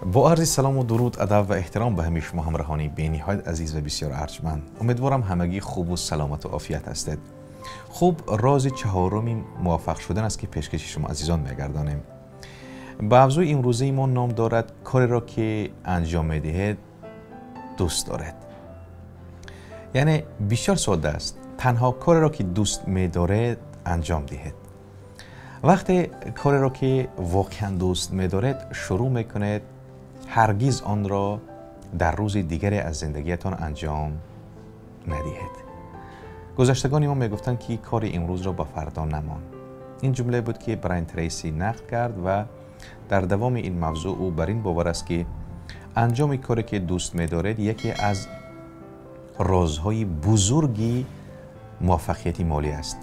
Бо арзи салому дуруд, адаб ва эҳтиром ба ҳамаи шумо ҳамроҳони бениҳоят азиз ва бисёр арҷманд. Умедворам, ҳамагӣ хубу саломату офият ҳастед. Хуб, рози чаҳоруми муваффақ шудан аст, ки пешкаши шумо азизон мегардонем. Ба мавзӯи имрӯзаи мо ном дорад: кореро, ки анҷом медиҳед, дӯст доред. Яъне бисёр содда аст: танҳо кореро, ки дӯст медоред, анҷом диҳед. Вақте кореро, ки воқеан дӯст медоред, шурӯъ мекунед, ҳаргиз онро дар рӯзи дигаре аз зиндагиятон анҷом надиҳед. Гузаштагони мо мегуфтанд, ки кори имрӯзро ба фардо намон. Ин ҷумлае буд, ки Брайан Трейси нақл кард, ва дар давоми ин мавзӯъ ӯ бар ин бовар аст, ки анҷоми коре, ки дӯст медоред, яке аз розҳои бузурги муваффақияти молӣ аст.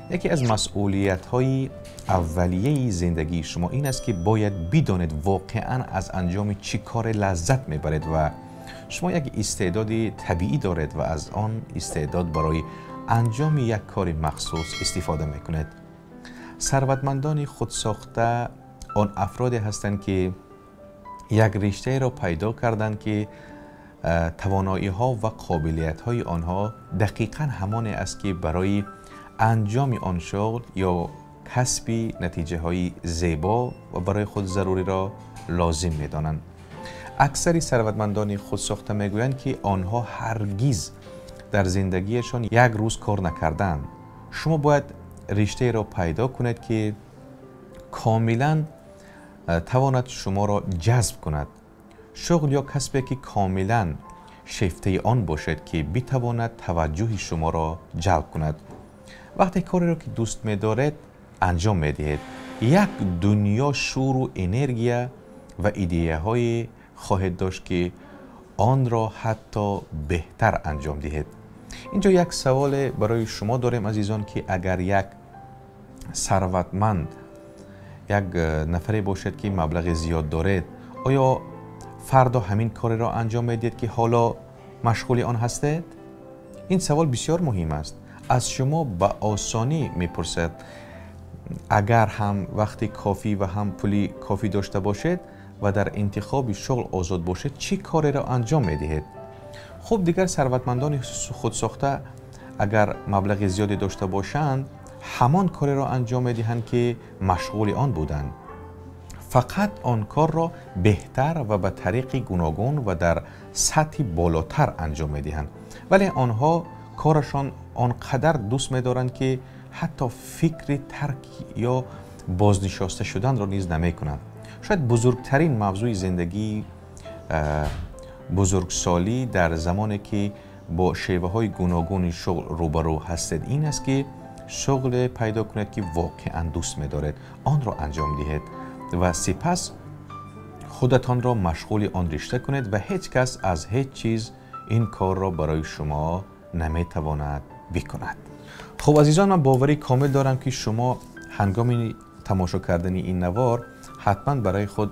Яке аз масъулиятҳои аввалияи зиндагии шумо ин аст, ки бояд бидонед, воқеан аз анҷоми чӣ коре лаззат мебаред, ва шумо як истеъдоди табиӣ доред ва аз он истеъдод барои анҷоми як кори махсус истифода мекунед. Сарватмандони худсохта он афроде ҳастанд, ки як риштаеро пайдо карданд, ки тавоноиҳо ва қобилиятҳои онҳо дақиқан ҳамоне аст, ки барои анҷоми он шуғл ё касби натиҷаҳои зебо ва барои худ заруриро лозим медонанд. Аксари сарватмандони худсохта мегӯянд, ки онҳо ҳаргиз дар зиндагиашон як рӯз кор накарданд. Шумо бояд риштаеро пайдо кунед, ки комилан тавонад шуморо ҷазб кунад, шуғл ё касбе, ки комилан шефтаи он бошед, ки битавонад таваҷҷӯҳи шуморо ҷалб кунад. Вақте кореро, ки дӯст медоред, анҷом медиҳед, як дунё шӯру энергия ва идеяҳое хоҳед дошт, ки онро ҳатто беҳтар анҷом диҳед. Инҷо як саволе барои шумо дорем, азизон, ки агар як сарватманд, як нафаре бошед, ки маблағи зиёд доред, оё фардо ҳамин кореро анҷом медиҳед, ки ҳоло машғули он ҳастед? Ин савол бисёр муҳим аст. Аз шумо ба осонӣ мепурсад: агар ҳам вақти кофӣ ва ҳам пули кофӣ дошта бошед ва дар интихоби шуғл озод бошед, чӣ кореро анҷом медиҳед? Хуб, дигар сарватмандони худсохта, агар маблағи зиёде дошта бошанд, ҳамон кореро анҷом медиҳанд, ки машғули он буданд, фақат он корро беҳтар ва ба тариқи гуногун ва дар сатҳи болотар анҷом медиҳанд. Вале онҳо корашон он қадар дӯст медоранд, ки ҳатто фикри тарк ё бознишоста шуданро низ намекунанд. Шояд бузургтарин мавзӯи зиндагии бузургсолӣ дар замоне, ки бо шеваҳои гуногуни шуғл рӯбарӯ ҳастед, ин аст, ки шуғле пайдо кунед, ки воқеан дӯст медоред, онро анҷом диҳед ва сипас худатонро машғули он ришта кунед, ва ҳеҷ кас аз ҳеҷ чиз ин корро барои шумо наметавонад бикунад. Хуб, азизон, ман боварӣ комил дорам, ки шумо ҳангоми тамошо кардани ин навор ҳатман барои худ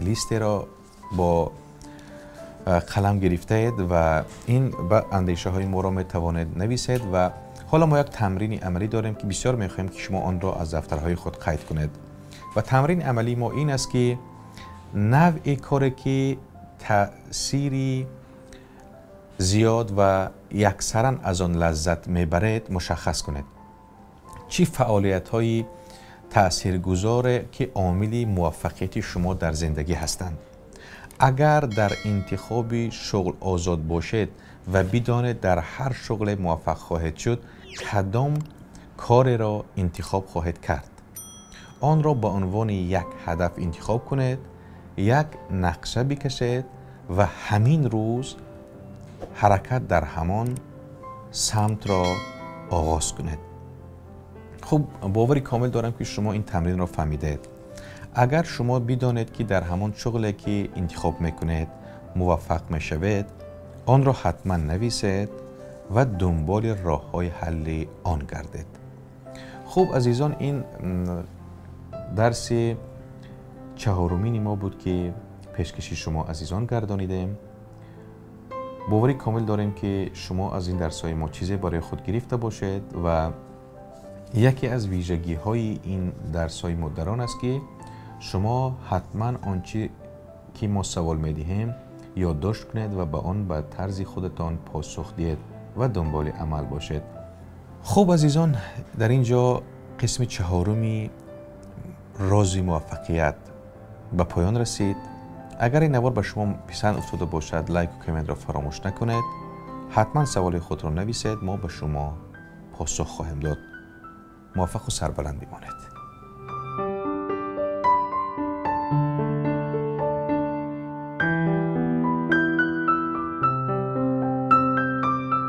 листеро бо қалам гирифтаед ва ин ба андешаҳои моро метавонед нависед. Ва ҳоло мо як тамрини амалӣ дорем, ки бисёр мехоҳем, ки шумо онро аз дафтарҳои худ қайд кунед. Ва тамрини амалии мо ин аст, ки навъи коре, ки таъсири зиёд ва яксаран аз он лаззат мебаред, мушаххас кунед. Чӣ фаъолиятҳои таъсиргузоре, ки омили муваффақияти шумо дар зиндагӣ ҳастанд? Агар дар интихоби шуғл озод бошед ва бидонед, дар ҳар шуғле муваффақ хоҳед шуд, кадом кореро интихоб хоҳед кард? Онро ба унвони як ҳадаф интихоб кунед, як нақша бикашед ва ҳамин рӯз ҳаракат дар ҳамон самтро оғоз кунед. Хуб, бовари комил дорам, ки шумо ин тамринро фаҳмидаед. Агар шумо бидонед, ки дар ҳамон шуғле, ки интихоб мекунед, муваффақ мешавед, онро ҳатман нависед ва дунболи роҳҳои ҳалли он гардед. Хуб, азизон, ин дарси чаҳорумини мо буд, ки пешкаши шумо азизон гардонидем. Боварӣ комил дорем, ки шумо аз ин дарсҳои мо чизе барои худ гирифта бошед, ва яке аз вижагиҳои ин дарсҳои мо дар он аст, ки шумо ҳатман он чи که ما سوال میدهیم یادداشت کنید و به آن به طرز خودتان پاسخ دهید و دنبال عمل باشید. خب عزیزان، در اینجا قسم چهارمی راز موفقیت به پایان رسید. اگر این نوار به شما پسند افتاده باشد، لایک و کامنت را فراموش نکنید. حتما سوال خود را نویسید، ما به شما پاسخ خواهیم داد. موفق و سربلند بمانید.